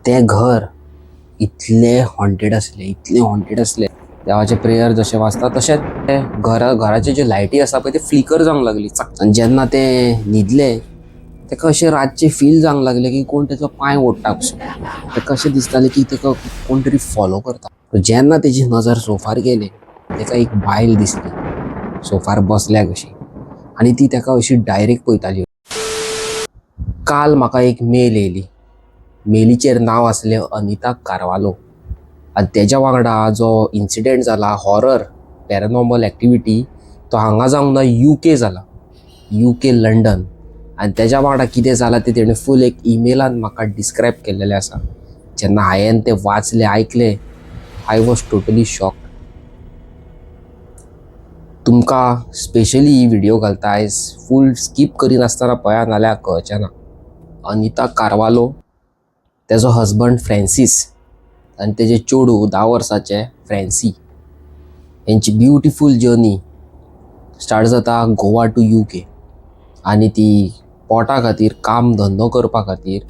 तें घर इतलें हॉन्टेड आसलें, इतलें हॉन्टेड आसलें. देवाचें प्रेयर जशें वाजता तशेंच तें घराचे ज्यो लायटी आसा पळय ते फ्लिकर जावंक लागली. आनी जेन्ना ते न्हिदले ताका अशें रातचें फील जावंक लागलें की कोण तेचो पांय ओडटा कसो. ताका अशें दिसतालें की ताका कोण तरी फॉलो करता. जेन्ना तेजी नजर सोफार गेली ताका एक बायल दिसली सोफार बसल्या कशी आनी ती ताका अशी डायरेक्ट पळयताली. काल म्हाका एक मेल येयली. मेलीचेर नांव आसलें अनिता कार्वालो आनी तेज्या वांगडा जो इन्सिडेंट जाला हॉरर पॅरानॉर्मल एक्टिविटी तो हांगा जावंक ना, UK जाला, UK London. आनी तेज्या वांगडा कितें जालां तें तेणें फूल एक ईमेलान म्हाका डिस्क्रायब केल्लेलें आसा. जेन्ना हांवें तें वाचलें आयकलें, I was totally shocked. तुमकां स्पेशली ही व्हिडियो घालता आयज, फूल स्कीप करिनासतना पळया, नाल्यार कळचें ना. अनिता कार्वालो, तेजो हजबंड फ्रॅन्सीस आनी तेजें चेडूं 10 वर्साचें फ्रॅन्सी, हेंची ब्युटिफूल जर्नी स्टार्ट जाता गोवा टू UK. आनी ती पोटा खातीर काम धंदो करपा खातीर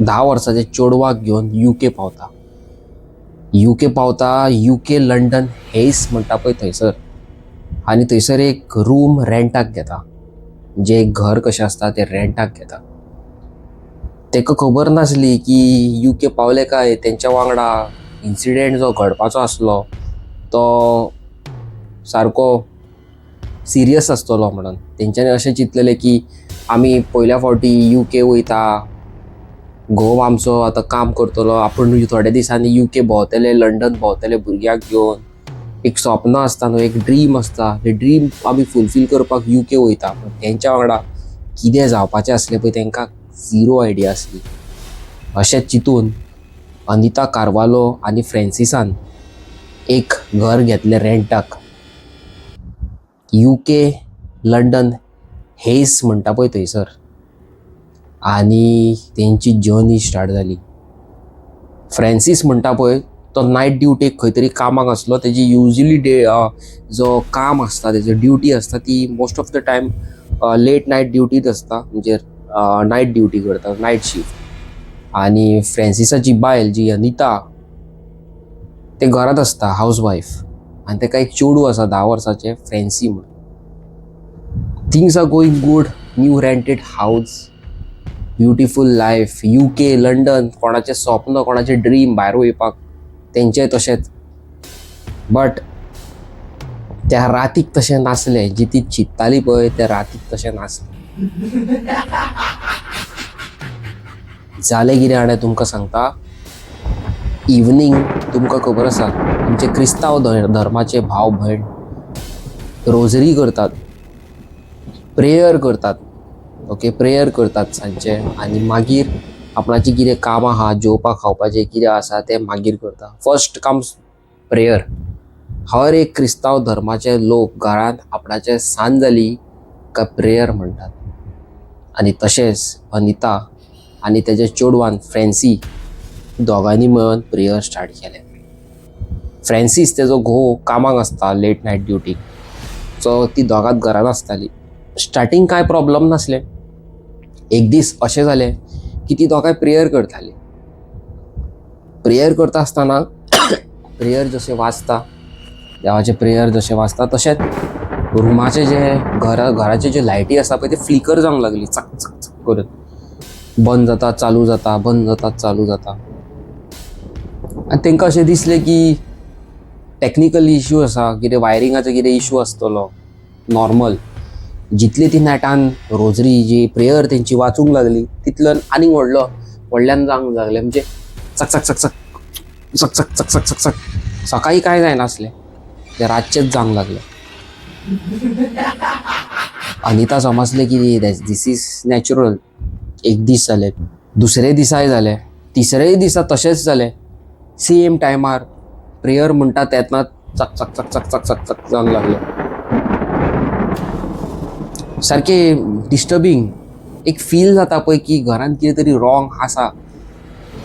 10 वर्साच्या चेडवाक घेवन UK पावता. UK पावता, UK London हेस म्हणटा पळय थंयसर. आनी थंयसर एक रूम रेंटाक घेता, म्हणजे एक घर कशें आसता तें रेंटाक घेता. ताका खबर नासली की UK पावले काय तेंच्या वांगडा इन्सिडेंट जो घडपाचो आसलो तो सारको सिरियस आसतलो म्हणून. तेंच्यांनी अशें चिंतलेलें की आमी पयल्या फावटी UK वयता, घोव आमचो आतां काम करतलो, आपूण थोड्या दिसांनी UK भोंवतले, लंडन भोंवतले भुरग्याक घेवन. एक स्वप्न आसता न्हू, एक ड्रीम आसता, तें ड्रीम आमी फुलफील करपाक UK वयता. पूण तेंच्या वांगडा कितें जावपाचें आसलें पळय तेंकां झिरो आयडिया आसली. अशें चिंतून अनिता कार्वालो आनी फ्रॅन्सिसान एक घर घेतलें रेंटाक, UK London हेस म्हणटा पळय थंयसर. आनी तेंची जर्नी स्टार्ट जाली. फ्रॅन्सीस म्हणटा पळय तो नायट ड्युटीक खंय तरी कामाक आसलो. तेजी युजली डे जो काम आसता, तेजी ड्युटी आसता ती most of the time late night ड्युटीत आसता, म्हणजे नायट ड्युटी करता, नायट शिफ्ट. आनी फ्रॅन्सिसाची बायल जी अनिता, तें घरांत आसता, हावज वायफ. आनी ताका एक चेडूं आसा 10 वर्साचें, फ्रॅन्सी म्हूण. Things are going good, new rented house, beautiful life, UK London, कोणाचें स्वप्न, कोणाचें ड्रीम भायर वयपाक, तेंचें तशेंच. बट त्या रातीक तशें नासलें, जी ती चिंत्ताली पळय त्या रातीक तशें नासलें. जालें कितें जाणा तुमकां सांगता, इवनींग तुमकां खबर आसा आमचे क्रिस्तांव धर्माचे भाव भयण रोजरी करतात, प्रेयर करतात, ओके, प्रेयर करतात सांजचे. आनी मागीर आपणाची कितें कामां आहा, जेवपाक खावपाचें कितें आसा तें मागीर करता. First comes prayer. हर एक क्रिस्तांव धर्माचे लोक घरांत आपणाचे सांज जाली काय प्रेयर म्हणटात. आनी तशेंच अनिता आनी तेज्या चेडवान फ्रॅन्सी दोगांनी मेळून प्रेयर स्टार्ट केलें. फ्रॅन्सीस तेजो घोव कामाक आसता लेट नायट ड्युटीक, सो ती दोगांत घरान आसताली. स्टार्टींग कांय प्रॉब्लम नासलें. एक दीस अशें जालें की ती दोगांय प्रेयर करताली. प्रेयर करता आसतना प्रेयर जशें वाजता, देवाचें प्रेयर जशें वाजता तशेंच रुमाचें जे घराचे जे लायटी आसा पळय ते फ्लिकर जावंक लागली, चक चक चक करून बंद जाता चालू जाता, बंद जाता चालू जाता. आनी तांकां अशें दिसलें की टॅक्निकल इशू आसा, कितें वायरिंगाचो कितें इशू आसतलो. नॉर्मल जितली ती नेटान रोजरी जी प्रेयर तेंची वाचूंक लागली तितल्यान आनीक व्हडलो व्हडल्यान जावंक लागलें, म्हणजे चक चक चक चक चक चक चक चक चक चक. सकाळीं कांय जायनासलें, तें रातचेंच जावंक लागलें. अनिता समजलें की this is natural. एक दीस जालें, दुसरे दिसाय जालें, तिसरेय दिसा तशेंच जालें. सेम टायमार प्रेयर म्हणटा तेन्ना चक चक चक चक चक चक चक जावंक लागलें, सारकें डिस्टर्बींग एक फील जाता पळय की घरांत कितें तरी रॉंग आसा.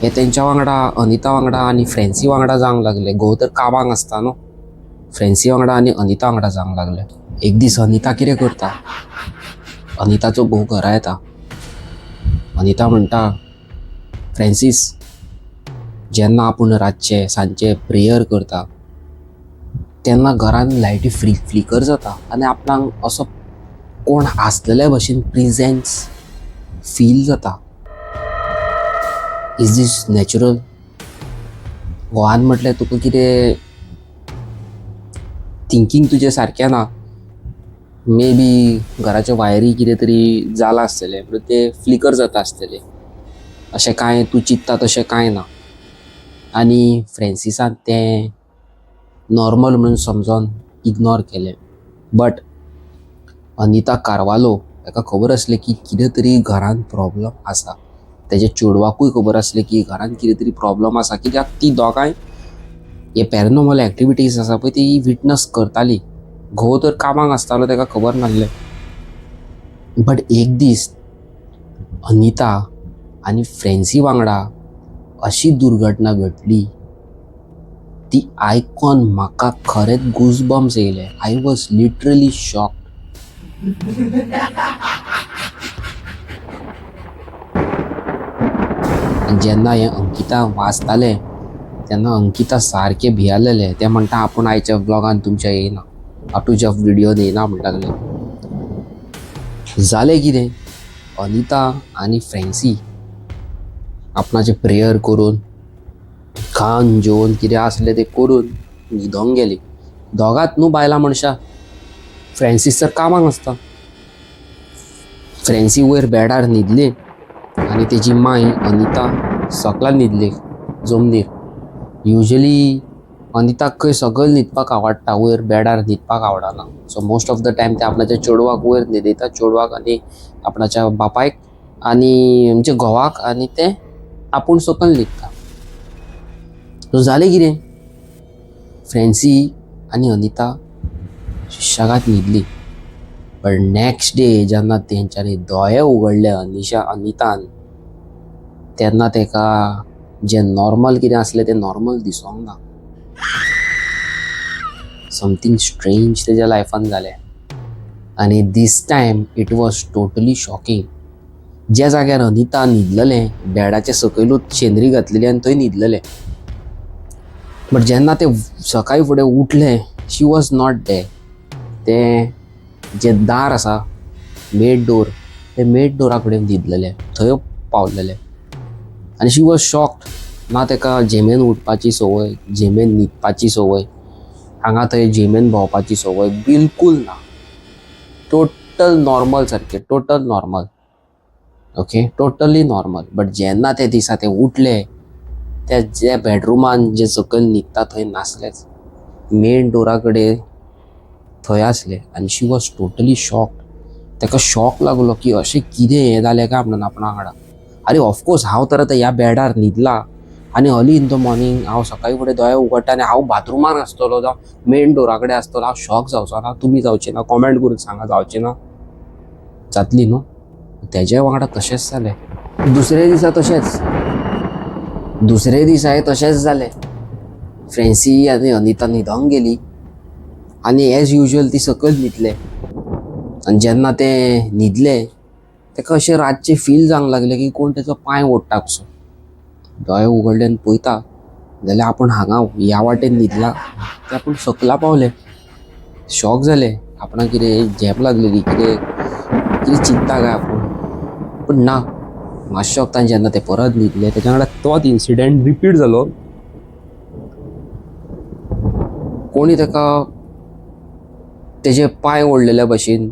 हें तेंच्या वांगडा, अनिता वांगडा आनी फ्रॅन्सी वांगडा जावंक लागलें. घोव तर कामाक आसता न्हू, फ्रॅन्सी वांगडा आनी अनिता वांगडा जावंक लागलें. एक दीस अनिता कितें करता, अनिताचो घोव घरा येता. अनिता म्हणटा, फ्रॅन्सीस जेन्ना आपूण रातचें सांजचें प्रेयर करता तेन्ना घरान लायटी फ्लिकर जाता आनी आपणाक असो कोण आसलेल्या भशेन प्रिजेंस फील जाता. Is this natural? घोवान म्हटलें तुका कितें थिंकींग तुजें सारकें ना, मे बी घराच्या वायरी कितें तरी जालां आसतलें म्हणून तें फ्लिकर जाता आसतलें, अशें कांय तूं चिंत्ता तशें कांय ना. आनी फ्रेंसिसान तें नॉर्मल म्हणून समजोन इग्नोर केलें. बट अनिता कार्वालो ताका खबर आसलें की कितें तरी घरान प्रॉब्लम आसा. तेज्या चेडवाकूय खबर आसलें की घरान कितें तरी प्रॉब्लम आसा, कित्याक ती दोगांय हे पॅरानॉर्मल एक्टिविटीज आसा पळय ती विटनस करताली. घोव तर कामाक आसतालो, ताका खबर नासलें. बट एक दीस अनिता आनी फ्रेंसी वांगडा अशी दुर्घटना घडली ती आयकोन म्हाका खरेंच गुजबम्स येयले. I was literally shocked. आनी जेन्ना हें अंकिता वाचतालें तेन्ना अंकिता सारकें भियालेलें. तें म्हणटा आपूण आयच्या ब्लॉगान तुमच्या येयना, तुज्या व्हिडियोन येयना म्हण लागलें. जालें कितें, अनिता आनी फ्रेंसी आपणाचें प्रेयर करून खावन जेवन कितें आसलें तें करून न्हिदोंक गेली. दोगांत न्हू बायलां मनशां, फ्रेंसीस तर कामाक आसता. फ्रेंसी वयर बेडार न्हिदली आनी तेजी माय अनिता सकला न्हिदली जमनीर. युजली अनिताक खंय सकयल न्हिदपाक आवडटा, वयर बेडार न्हिदपाक आवडना. So most of the time ते आपणाच्या चेडवाक वयर न्हिदयता, चेडवाक आनी आपणाच्या बापायक आनी आमच्या घोवाक, आनी ते आपूण सकयल न्हिदता. सो जालें कितें, फ्रेंसी आनी अनिता सुशेगाद न्हिदली. बट नेक्स्ट डे जेन्ना तेंच्यांनी दोळे उगडले अनिशा अनितान, तेन्ना तेका जें नॉर्मल कितें आसलें तें नॉर्मल दिसोंक ना. समथींग स्ट्रेंज तेज्या लायफान जालें. आनी this time it was totally shocking. ज्या जाग्यार अनिता न्हिदलेलें बेडाच्या सकयलूच शेंदरी घातलेली आनी थंय न्हिदलेलें. बट जेन्ना तें सकाळी फुडें उठलें, she was not there. तें जें दार आसा मेन डोर, तें मेन डोरा कडेन न्हिदलेलें, थंय पावलेलें. आनी she was shocked. ना ताका झेमेन उठपाची संवय, झेमेन न्हिदपाची संवय, हांगा थंय झेमेन भोंवपाची संवय बिलकूल ना. टोटल नॉर्मल सारकें, total normal, okay, totally normal. But जेन्ना ते दिसा ते उठले, त्या ज्या बेडरुमान जे सकयल न्हिदता थंय नासलेच, मेन डोरा कडेन थंय आसले. आनी she was totally shocked. ताका शॉक लागलो की अशें कितें हें जालें काय म्हणून आपणा वांगडा. आरे ऑफकोर्स हांव तर आतां ह्या बेडार न्हिदला आनी अर्ली इन the morning हांव सकाळीं फुडें दोळे उगडटा आनी हांव बाथरुमान आसतलो जावं मेन डोरा कडेन आसतलो, हांव शॉक जावचो ना? तुमी जावचे ना? कॉमेंट करून सांगा, जावचे ना? जातली न्हू? तेज्या वांगडा तशेंच जालें. दुसरे दिसा तशेंच, दुसरे दिसाय तशेंच जालें. फ्रेंसी आनी अनिता न्हिदोंक गेली आनी एज युजल ती सकयल न्हिदले. आनी जेन्ना तें न्हिदलें ताका अशें रातचें फील जावंक लागलें की कोण तेजो पांय ओडटा कसो. दोळे उगडले आनी पळयता जाल्यार आपूण हांगा ह्या वाटेन न्हिदला ते आपूण सकला पावले. शॉक जाले, आपणाक कितें झेप लागलेली, कितें कितें चिंत्ता काय आपूण. पूण ना, मातशें वखदान जेन्ना ते परत न्हिदले तेच्या वांगडा तोच इन्सिडंट रिपीट जालो. कोणी ताका तेजे पांय ओडलेल्या भशेन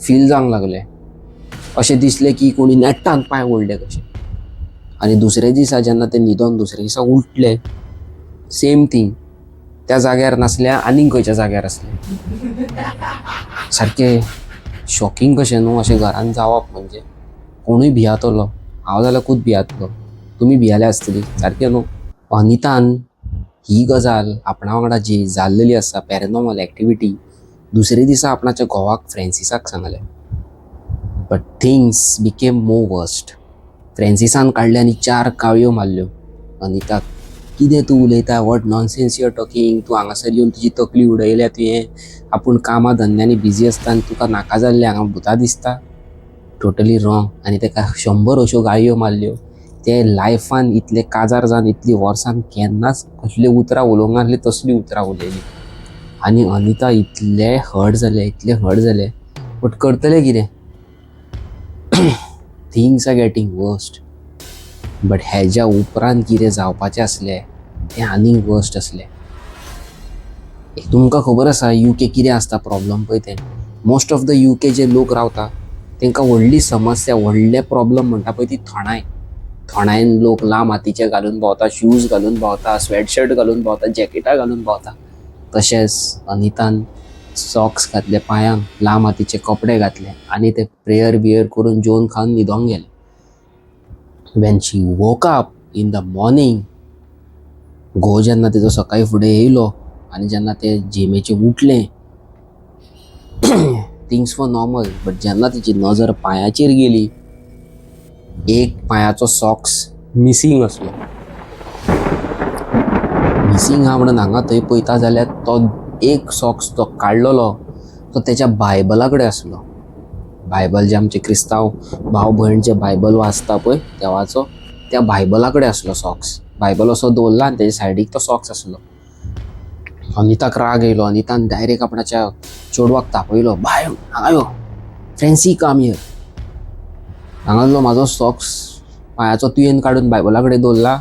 फील जावंक लागलें. अशें दिसलें की कोणी नेटान पांय ओडले कशे. आनी दुसरे दिसा जेन्ना ते न्हिदोन दुसरे दिसा उठले, सेम थींग, त्या जाग्यार नासले, आनीक खंयच्या जाग्यार आसले. सारकें शॉकिंग कशें न्हू अशें घरान जावप म्हणजे कोणूय भियातलो. हांव जाल्यार खूब भियातलो, तुमी भियाले आसतली सारकें न्हू. अनितान ही गजाल आपणा वांगडा जी जाल्लेली आसा पॅरानॉर्मल एक्टिविटी दुसरे दिसा आपणाच्या घोवाक फ्रेंसिसाक सांगलें. But things became more worst. फ्रेंसिसान काडले आनी 4 काळयो मारल्यो अनिताक. कितें तूं उलयता, what nonsense you are talking, तूं हांगासर येवन तुजी तकली उडयल्या तुवें, आपूण कामा धंद्यांनी बिजी आसता आनी तुका नाका जाल्लें हांगा भुतां दिसता, टोटली रॉंग. आनी ताका 100 अश्यो गाळयो मारल्यो. ते लायफान इतले काजार जावन इतलीं वर्सां केन्नाच कसलीं उतरां उलोवंक नासलीं तसलीं उतरां उलयलीं. आनी अनिता इतलें हर्ट जालें, इतलें हर्ट जालें, बट करतलें कितें? Things are getting worst. But हेज्या उपरांत कितें जावपाचें आसलें तें आनीक वर्स्ट आसलें. तुमकां खबर आसा यूके कितें आसता प्रॉब्लम पळय तें. मोस्ट ऑफ the UK जे लोक रावता तांकां व्हडली समस्या, व्हडलें प्रॉब्लम म्हणटा पळय ती थंडाय. थंडायेन लोक लांब हातीचे घालून भोंवता, शूज घालून भोंवता, स्वेटशर्ट घालून भोंवता, जॅकेटां घालून भोंवता. तशेंच अनितान सॉक्स घातले पांयांक, लांब हातीचे कपडे घातले आनी ते प्रेयर बियर करून जेवन खावन न्हिदोंक गेले. When she woke up in the morning, घोव जेन्ना तेजो सकाळी फुडें येयलो आनी जेन्ना ते झेमेचें उठलें, things were normal. But जेन्ना तिची नजर पांयाचेर गेली, एक पांयाचो सॉक्स मिसींग आसलो. मिसींग आहा म्हणून हांगा थंय पळयता जाल्यार तो एक सॉक्स तो काडलेलो तो तेच्या बायबला कडेन आसलो. बायबल जे आमचे क्रिस्तांव भाव भयण जे बायबल वाचता पळय देवाचो, त्या बायबला कडेन आसलो सॉक्स. बायबल असो दवरला आनी तेज्या सायडीक तो सॉक्स आसलो. अनिताक राग येयलो. अनितान डायरेक्ट आपणाच्या चेडवाक तापयलो, बाय हांगा यो, फ्रेन्सी, कम here, हांगासलो म्हाजो सॉक्स पांयाचो तुवें काडून बायबला कडेन दवरला.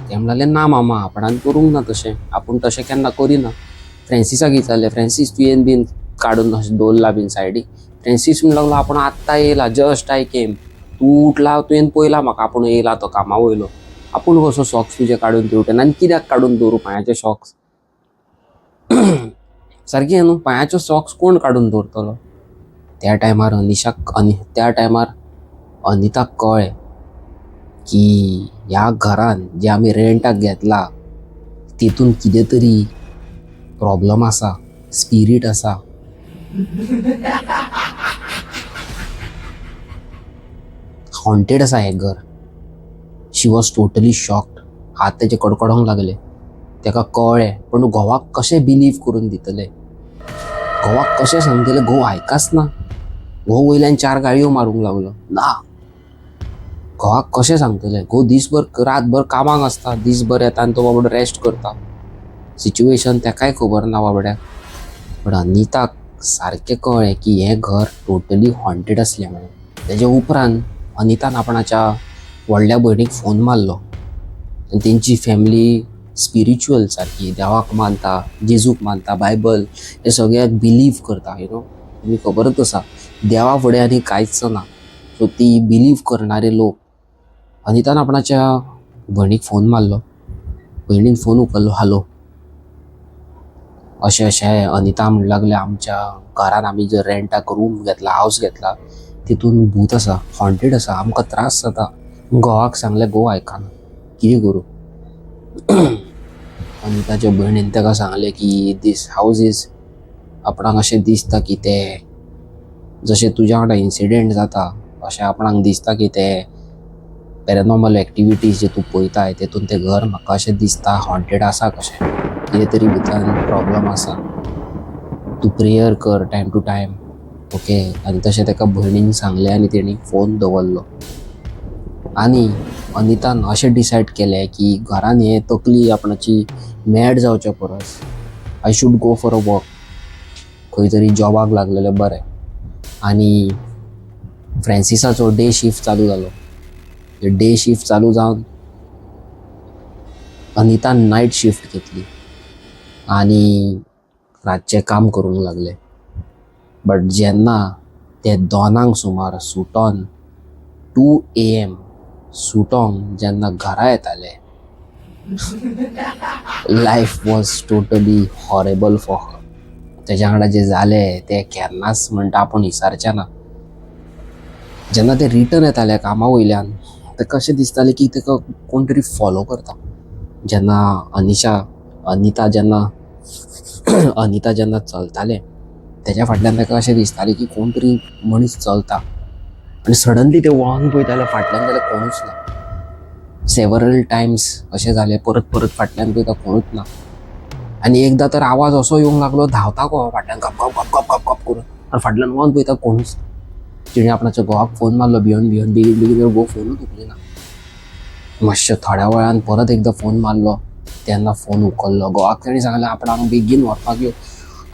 तें म्हणलें, ना मामा, आपणान करूंक ना तशें, आपूण तशें केन्ना करिना. फ्रेंसिसाक विचारलें, फ्रेंसीस, तुवें बीन काडून अशें दवरला बीन सायडीक? फ्रेंसीस म्हणूंक लागलो, आपूण आत्तां येयला, जस्ट I came, तूं उठला, तुवें पळयला म्हाका आपूण येयला तो कामा वयलो, आपूण कसो सॉक्स तुजे काडून तेवटेन आनी कित्याक काडून दवरूं पांयाचे सॉक्स? सारकें न्हू, पांयाच्यो सॉक्स कोण काडून दवरतलो? त्या टायमार अनिशाक आनी त्या टायमार अनिताक कळ्ळें की ह्या घरान जें आमी रेंटाक घेतला तितून कितें तरी प्रॉब्लम आसा, स्पिरीट आसा. हॉन्टेड आसा हें घर. She was totally shocked. हात तेजे कडकडोंक लागले. ताका कळ्ळें, पूण घोवाक कशें बिलीव करून दितले, घोवाक कशें सांगतले? घोव आयकाच ना. घोव वयल्यान चार गाळयो मारूंक लागलो. ना, घोवाक कशें सांगतले? घोव दीसभर रातभर कामाक आसता, दीसभर येता आनी तो बाबडो रेस्ट करता. सिच्युएशन ताकाय खबर ना बाबड्याक. बट अनिताक सारकें कळ्ळें की हें घर टोटली हॉन्टेड आसलें म्हणून. तेजे उपरांत अनितान आपणाच्या व्हडल्या भयणीक फोन मारलो आनी तेंची फॅमिली स्पिरिच्युअल सारकी, देवाक मानता, जेजूक मानता, बायबल हे सगळ्याक बिलीव करता. You know, तुमी खबरच आसा, देवा फुडें आनी कांयच ना. सो ती बिलीव करणारे लोक. अनितान आपणाच्या भयणीक फोन मारलो. भयणीन फोन उखल्लो. हॅलो, अशें अशें अनिता म्हणूंक लागलें, आमच्या घरान आमी जर रेंटाक रूम घेतला, हावस घेतला, तितून भूत आसा, हॉन्टेड आसा, आमकां त्रास जाता. घोवाक सांगलें, घोव आयकना, कितें करूं? अनिताच्या भयणीन ताका सांगलें की दीस हावज is, आपणाक अशें दिसता की ते जशें तुज्या वांगडा इन्सिडेंट जाता अशें आपणाक दिसता की ते पॅरानॉर्मल एक्टिविटीज जे तूं पळयताय तेतून तें घर म्हाका अशें दिसता हॉन्टेड आसा कशें, कितें तरी भितर प्रॉब्लम आसा, तूं प्रेयर कर टायम टू टायम, ओके? आनी तशें ताका भयणीन सांगलें आनी तेणी फोन दवरलो. आनी अनितान अशें डिसायड केलें की घरान हे तकली आपणाची मॅड जावच्या परस I should go for a work, खंय तरी जॉबाक लागलेलें बरें. आनी फ्रेंसिसाचो डे शिफ्ट चालू जालो. डे शिफ्ट चालू जावन अनितान नायट शिफ्ट घेतली आनी रातचें काम करूंक लागलें. बट जेन्ना ते 2 सुमार सुटोन, 2 AM सुटोन जेन्ना घरा येताले, life was totally horrible for her. तेज्या वांगडा जें जालें तें केन्नाच म्हणटा आपूण विसारचें ना. जेन्ना ते रिटर्न येताले कामा वयल्यान, ताका अशें दिसतालें की ताका कोण तरी फॉलो करता. जेन्ना अनिशा अनिता जेन्ना अनिता जेन्ना चलतालें, तेज्या फाटल्यान ताका अशें दिसतालें की कोण तरी मनीस चलता आनी सडनली ते वळोन पळयताले फाटल्यान जाल्यार कोणूच ना. सेवरल टायम्स अशें जालें, परत परत फाटल्यान पळयता, कोणूच ना. आनी एकदां तर आवाज असो येवंक लागलो, धांवता गो फाटल्यान गप गप गप गप गप गप करून, आनी फाटल्यान वळोन पळयता, कोणूच ना. तिणें आपणाच्या घोवाक फोन मारलो भियोन भियोन. बेगीन बेगीन, घोव फोनूच उखलिना. मातशें थोड्या वेळान परत एकदां फोन मारलो तेन्ना फोन उखल्लो. घोवाक तेणी सांगलें आपणाक बेगीन व्हरपाक यो,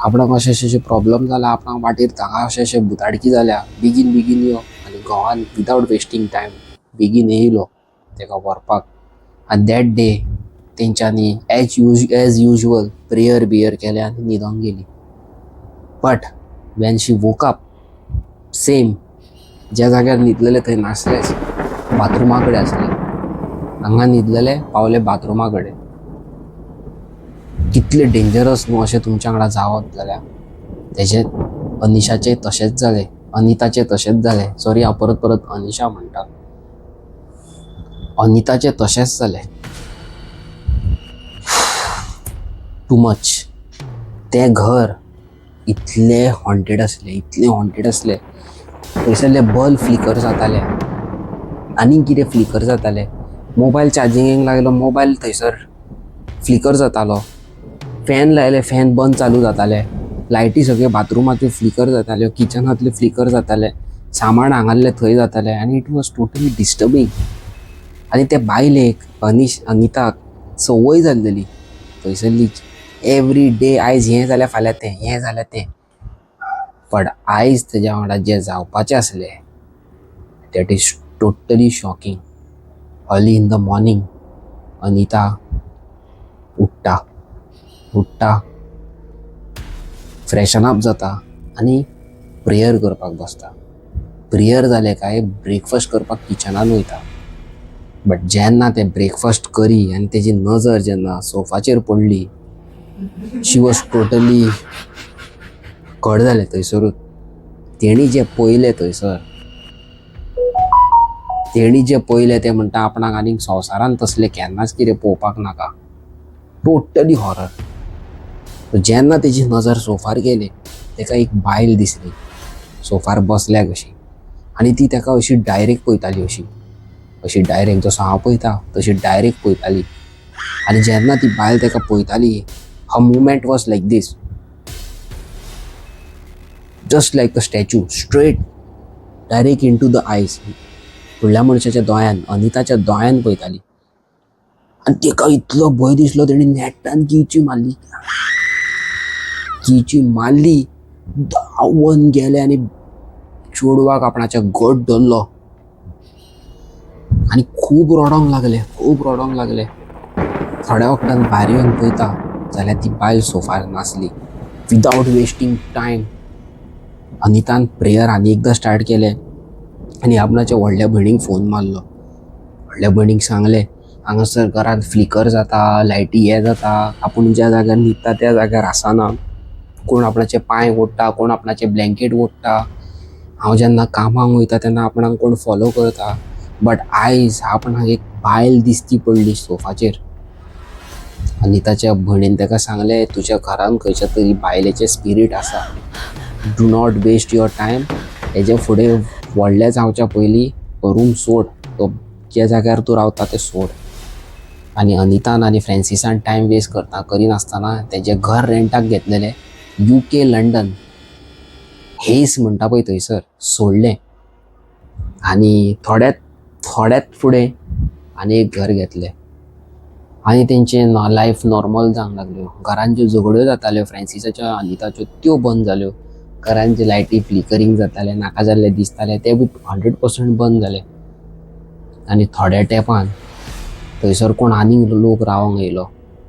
आपणाक अशें अशें अशें प्रॉब्लम जाला, आपणाक वाटेर हांगा अशें अशें भुताडकी जाल्या, बेगीन बेगीन यो. आनी घोवान विदावट वेस्टींग टायम बेगीन येयलो तेका व्हरपाक. आनी that day तेंच्यांनी as usual prayer beer केलें आनी न्हिदोंक गेली. But when she woke up, same ज्या जाग्यार न्हिदलेले थंय नासलेच, बाथरुमा कडेन आसले. हांगा न्हिदलेले पावले बाथरुमा कडेन. कितले डेंजरस न्हू अशें तुमच्या वांगडा जावत जाल्यार. तेजें अनिशाचें तशेंच जालें, अनिताचें तशेंच जालें. सॉरी, हांव परत परत अनिशा म्हणटा. अनिताचें तशेंच जालें. Too much. तें घर इतलें हॉन्टेड आसलें, इतलें हॉन्टेड आसलें, थंयसरले बल्ब फ्लिकर जाताले, आनीक कितें फ्लिकर जातालें. मोबायल चार्जिंगेक लागलो, मोबायल थंयसर फ्लिकर जातालो. फॅन लायले, फॅन बंद चालू जाताले. लायटी सगळे बाथरुमांतल्यो फ्लिकर जाताल्यो, किचनांतल्यो फ्लिकर जाताले, सामान हांगासरलें थंय जातालें आनी it was totally disturbing. आनी ते बायलेक अनिश अनिताक संवय जाल्लेली थंयसरली. एवरी डे आयज हें जाल्यार फाल्यां तें, हें जाल्यार तें. बट आयज तेज्या वांगडा जें जावपाचें आसलें, that is totally shocking. Early in the morning Anita उठ्ठा, उठ्ठा, फ्रेशन अप जाता आनी प्रेयर करपाक बसता. प्रेयर जालें काय ब्रेकफास्ट करपाक किचनान वयता. बट जेन्ना तें ब्रेकफास्ट करी आनी तेजी नजर जेन्ना सोफाचेर पडली, she was totally cut जालें थंयसरूच. तेणी जें पळयलें थंयसर, तेणी जें पळयलें तें म्हणटा आपणाक आनीक संवसारांत तसलें केन्नाच कितें पळोवपाक नाका. Totally horror. जेन्ना तेजी नजर सोफार गेली, तेका एक बायल दिसली सोफार बसल्या कशी आनी ती तेका अशी डायरेक्ट पळयताली, अशी अशी डायरेक्ट, जसो हांव पळयता तशी डायरेक्ट पळयताली. आनी जेन्ना ती बायल तेका पळयताली, her movement was like this, just like a statue, straight direct into the eyes. फुडल्या मनशाच्या दोळ्यान, अनिताच्या दोळ्यान पळयताली. आनी तेका इतलो भंय दिसलो, तेणी नेटान किळची मारली. किळची मारली, धांवन गेले आनी चेडवाक आपणाच्या घट धरलो आनी खूब रडोंक लागले, खूब रडोंक लागले. थोड्या वखदान भायर येवन पळयता जाल्यार ती बायल सोफार नासली. विदावट वेस्टींग टायम अनितान प्रेयर आनी एकदां स्टार्ट केलें आनी आपणाच्या व्हडल्या भयणीक फोन मारलो. व्हडल्या भयणीक सांगलें, हांगासर घरांत फ्लिकर जाता, लायटी हे जाता, आपूण ज्या जाग्यार न्हिदता त्या जाग्यार आसना, कोण आपणाचे पांय ओडटा, कोण आपणाचे ब्लँकेट ओडटा, हांव जेन्ना कामाक वयता तेन्ना आपणाक कोण फॉलो करता. बट आयज आपणाक एक बायल दिसती पडली सोफाचेर. अनिताच्या भयणीन ताका सांगलें, तुज्या घरान खंयच्या तरी बायलेचें स्पिरीट आसा, do not waste your time. हेजे फुडें व्हडलें जावच्या पयलीं तो रूम सोड, तो ज्या जाग्यार तूं रावता तें सोड. आनी अनितान आनी फ्रेंसिसान टायम वेस्ट करता करिनासतना तेजें घर रेंटाक घेतलेलें युके लंडन हेस म्हणटा पळय थंयसर सोडलें आनी थोड्यात थोड्यात फुडें आनी एक घर घेतलें आनी तेंचें लायफ नॉर्मल जावंक लागल्यो. घरान ज्यो झगड्यो जाताल्यो फ्रेंसिसाच्यो अनिताच्यो त्यो बंद जाल्यो. घरान जे लायटी फ्लिकरींग जातालें, नाका जाल्लें दिसतालें, तें बी 100% बंद जालें. आनी थोड्या तेंपान थंयसर कोण आनीक लोक रावंक येयलो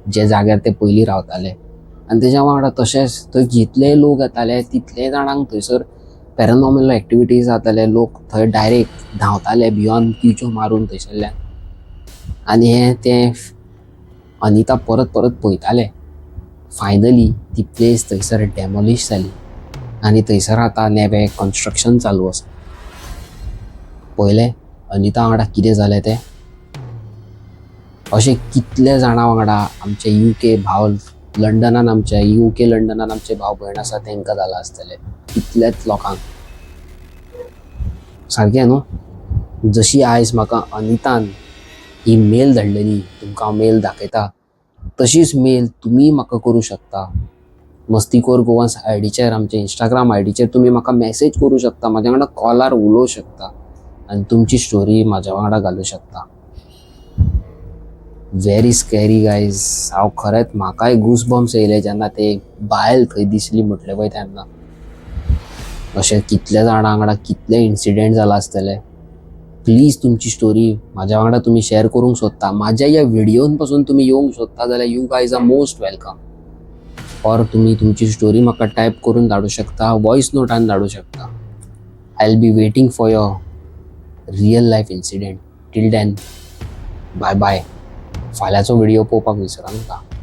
जे जाग्यार ते पयलीं रावताले. आनी तेज्या वांगडा तशेंच थंय जितले लोक येताले तितले जाणांक थंयसर पॅरानॉर्मल एक्टिविटीज जाताले. लोक थंय डायरेक्ट धांवताले भियोन, किळच्यो मारून थंयसरल्यान. आनी हें तें अनिता परत परत पळयतालें. फायनली ती प्लेस थंयसर डेमोलिश जाली आनी थंयसर आतां नवें कन्स्ट्रक्शन चालू आसा. पळयलें अनिता वांगडा कितें जालें तें. अशें कितले जाणां वांगडा आमचे युके भाव लंडनान, आमचे युके लंडनान आमचे भाव भयण आसा तांकां जालां आसतलें, कितल्याच लोकांक. सारकें न्हू? जशी आयज म्हाका अनितान ही मेल धाडलेली, तुमकां हांव मेल दाखयता, तशीच मेल तुमी म्हाका करूं शकता. मस्तीखोर गोवन्स आयडीचेर, आमच्या इंस्टाग्राम आयडीचेर तुमी म्हाका मॅसेज करूं शकता, म्हाज्या वांगडा कॉलार उलोवं शकता आनी तुमची स्टोरी म्हाज्या वांगडा घालूं शकता. Very scary, guys. हांव खरेंच, म्हाकाय गूस बम्स येयले जेन्ना ते बायल थंय दिसली म्हटलें पळय तेन्ना. अशें कितल्या जाणां वांगडा कितले इन्सिडेंट जाला आसतले. प्लीज, तुमची स्टोरी म्हाज्या वांगडा तुमी शेअर करूंक सोदता, म्हाज्या ह्या व्हिडियोन पासून तुमी येवंक सोदता जाल्यार you guys are most welcome. Or तुमी तुमची स्टोरी म्हाका टायप करून धाडूं शकता, वॉयस नोटान धाडूं शकता. I will be waiting for your real life incident. Till then, bye bye. फाल्यांचो व्हिडिओ पळोवपाक विसरा नाका.